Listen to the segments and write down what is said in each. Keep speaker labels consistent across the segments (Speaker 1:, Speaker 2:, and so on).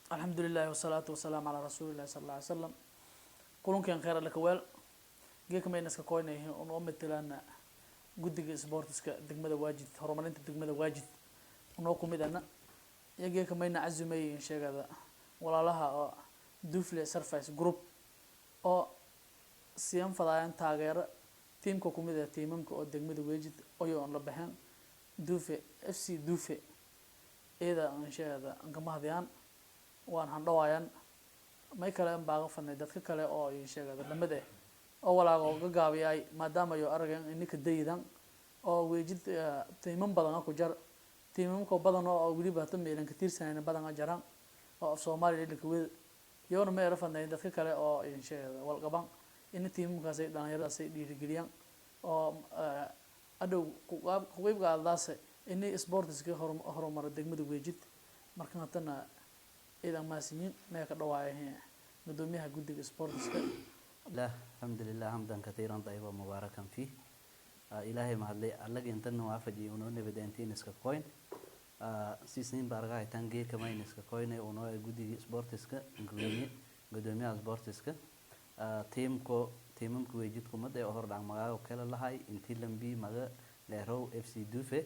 Speaker 1: Alxamdu lilahi wasalaatu wasalaamu calaa rasuuli llahi sala alla alay slam. Kulankan kheyr alle kaweel. Geeka mayna iska koynayhin un oo matalaana guddiga sportiska degmada Waajid, horumarinta degmada Waajid unoo kumid ana iyo geeka mayna cazumay sheegada walaalaha oo Dufle Service Group oo siyan fadaayaan taageero tiimka kumid ah tiimamka oo degmada Weejid oyo on la baxeen Dufe FC. Dufe iyada aan sheegada aan ka mahadiyaan, waan handhawaayaan. May kale an baaga fadnay dadka kale oo in sheegada lamid ah oo walaago ga gaabiyay, maadaama yo arageen ininka daydan oo Weejid tiiman badan ku jar, tiimamka badan oo weliba hata meelan ka tiirsanayna badan a jaraan oo af Soomaaliya lakawada yoona. Ma era fadnay dadka kale oo in sheegada walqaban in tiimamkaas ay dhalinyaradaas ay dhiirigeliyaan oo adhow kuqeyb qaadadaas ini sportiska horumaro degmada Weejid. Marka hatana ciidan mahadsanyiin. Maya ka dhawaaya gudoomiyaha guddiga sportiska.
Speaker 2: Lah, alxamdulilah, xamdan kathiiran tayiban mubaarakan fiih. Ilaahay mahadlay allaga intana waafaji unoo nabadeentiin iska koyn siisniin baargahaytan. Geeka mayn iska koyne unoo guddiga sportiska gudoomiye, gudoomiyaha sportiska tiimko, tiimamka Weejid kumad ee hordhac magaago kala lahay intii lambi maga dheerow FC Dufe,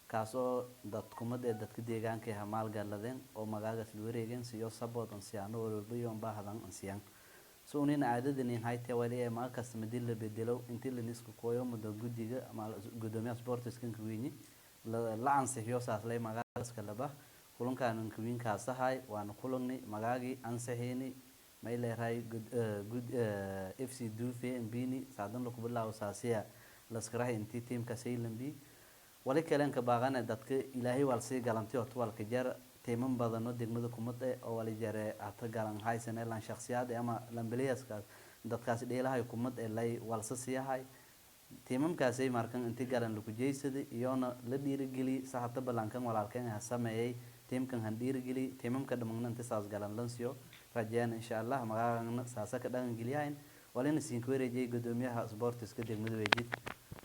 Speaker 2: kaasoo dad kumad ee dadka deegaanka ha maalgaladeen oo magaagaas la wareegeen siyo support an siyaano walba iyo baahdan an siyaan. So unin caadadanin hayte wali ee maga kasta madii la bedelo intii la nisku kooyo muddo guddiga ama gudoomiyaha sportiska weyni la ansixiyo, saas lay magaagaas kalaba. Kulankaan kawiinkaas ahay waana kulanni, magaagii ansixini, may leerahay gud FC Dufe mbini saadan laku bilaabo saasiya laskarahay intii tiimka saylambi. Wali kalenka baaqane dadka Ilaahay wal sii galanti horta walka jar tiiman badano degmada kumad eh oo wali jare hata galan haysan lan shakhsiyaad ama lambiliyaskaas dadkaas dheelahay kumad ee lay walsa siiyahay tiimamkaasay. Markan intii galan laku jeysada iyona la dhiirigeliy sa hata balankan walaalkan ha sameeyay tiimkan han dhiirigeliy, tiimamka dhammaanna inti saas galan lansiyo rajeyaan insha Allah. Magaagana saasa ka dhaqan geliyahayn. Walina siinka wareejiyay gudoomiyaha sportiska degmada Weejid,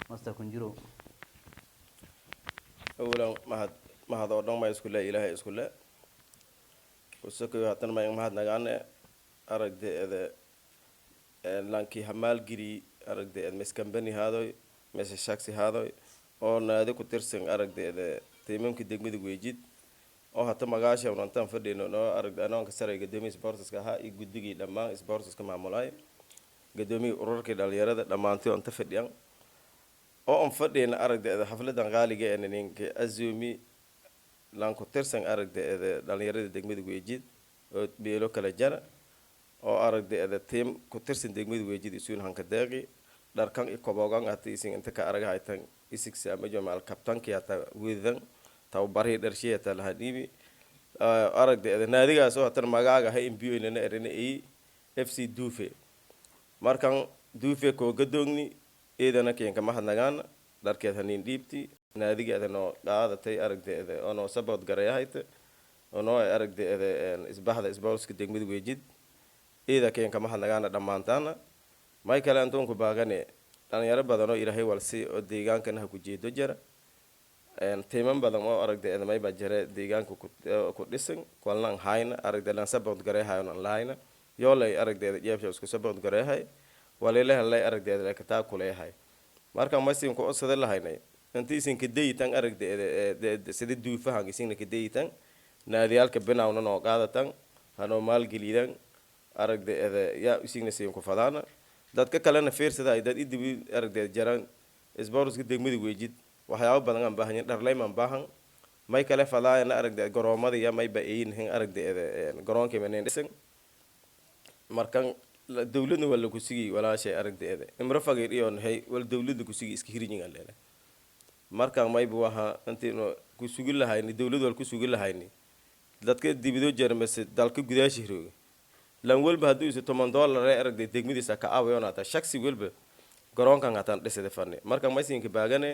Speaker 2: Master Kunjiro.
Speaker 3: Awalan mahad, mahad oo dhan ma iskule Ilaahay iskule usakoyo. Haddana ma mahad nagaane aragda ede lankii hamaalgeli aragda ed mes company haadoy mese shaksi haadoy oo naadi ku tirsan aragda ede tiimamka degmada Weejid oo hata magaasha unantaan fadhino noo aragda anoonka saray gadoomiya sportiska ahaa iyo guddigii dhammaan sportiska maamulaay, gadoomiyii ururkii dhalinyarada dhammaantii oo inta fadhiyan oo on fadhiyna aragda ede xafladan qaaliga ee ninka azumi lan ku tirsan aragda ede dhalinyarada degmada Weejid oo beelo kala jara oo aragda ede tiim ku tirsan degmada Weejid isuun hanka deeqi dharkan i koboogan hata isin inta ka araga haytan isigsa ama jomaal kabtanki hata wedan tababarihii dharshii hata laha dhiibi aragda ede naadigaas oo hatan magaaga ha imbiyoynana erina i FC Dufe. Markan Dufe koo gadoogni eedana keenka mahadnagaana dharkeed haniin dhiibti naadigeeda noo qaadatay aragdeeda oo noo support garayahayta oo noo aragdeeda isbaxda isboortiska degmada Weejid. Eeda keenka mahadnagaana dhammaantaana. May kale antoonku baagane dhalinyaro badan oo Ilaahay walsi oo deegaankana ha ku jeedo jara, tiiman badan oo aragdeeda mayba jare deegaanka ku dhisan walnan hayna aragde lan support garayhayon an lahayna yoolay aragdeeda jeebsha isku support garayhay walilahan lay aragdeeda lakataa kuleeyahay. Marka masin ku codsada lahaynay inta isin kadeyitan aragdeeda sida duufahan isinna kadeyitan naadiyaalka binawna noo qaadatan hanoo maalgelidan aragdeeda yaa isigna siin ku fadaana. Dadka kalena fiirsada ay dad idibi aragdeeda jaran isboortiska degmada Weejid waxyaabo badan aan baahanyin, dharlayman baahan, may kale fadaayana aragdeeda garoomada ya mayba eyinhin aragdeeda garoonkii manin dhisan. Markan dawladna waa laku sigi walaashay aragdeeda imro fagir iyo nahay wal dawladda kusigi iska hirijin aleele. Markan mayba waha intiinu ku sugi lahayni dawlad wal ku sugi lahayni dadka dibidoo jara mase dalka gudaashi rooga lan walba hadduu isa $10 ee aragday degmadiisa ka aawayoon hataa shaksi walba garoonkan hataan dhisada fadni. Marka maysinka baagane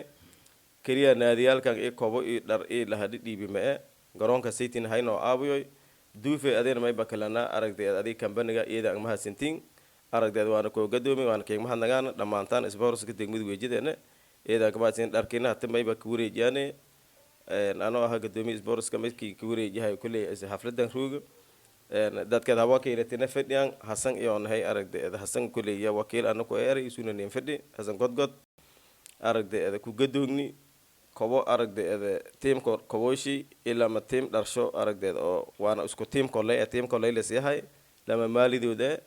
Speaker 3: keliya naadiyaalkan i kobo i dhar i lahadhi dhiibi ma-e garoonka saytin haynoo aawiyoy. Duufe adina mayba kalana aragdeed adig kambaniga iyada ang mahadsantiin aragdeed waana koo gadoomi waana keeg mahadnagaana dhammaantaan isboortiska degmada Weejideena iyada ka mahadsantiin. Dharkiina hata mayba ka wareejiyaane anoo ahaa gadoomiya isboortiska maykii ka wareejiyahay kulley xafladan rooga. Dadkeed ha wakiilatina fadhiyan Hasan iyo nahay aragdeeda Hasan kuleeya wakiil anaku eray isuna nin fadhi Hasan Godgod aragdeeda ku gadoogni kobo aragdeeda tiimka koboshi ilaa ma tiim dharsho aragdeeda oo waana isku tiim koley ee tiim koley lasyahay lama maalidooda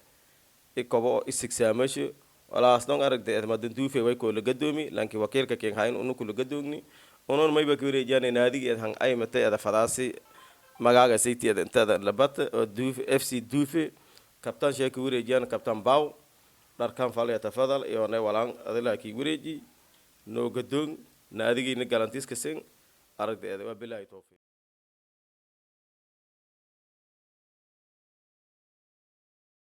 Speaker 3: i kobo oo isigsaamaysho walaas dhan aragdeeda madanduufe way koola gadoomi laakiin wakiilka keen hayn unu kula gadoogni unun mayba ka wareejiyaan naadigeed han ay matay ada fadaasi magaaga saytiyada intada labata oo Duufe FC Duufe kabtaan sheeka wareejiyaan kabtaan Baw dharkan falya tafadal iyo nay walaan adilaa kii wareeji noo gadoon naadigiina galantiiska sin aragdeeda waa bilaahi tawfiiq.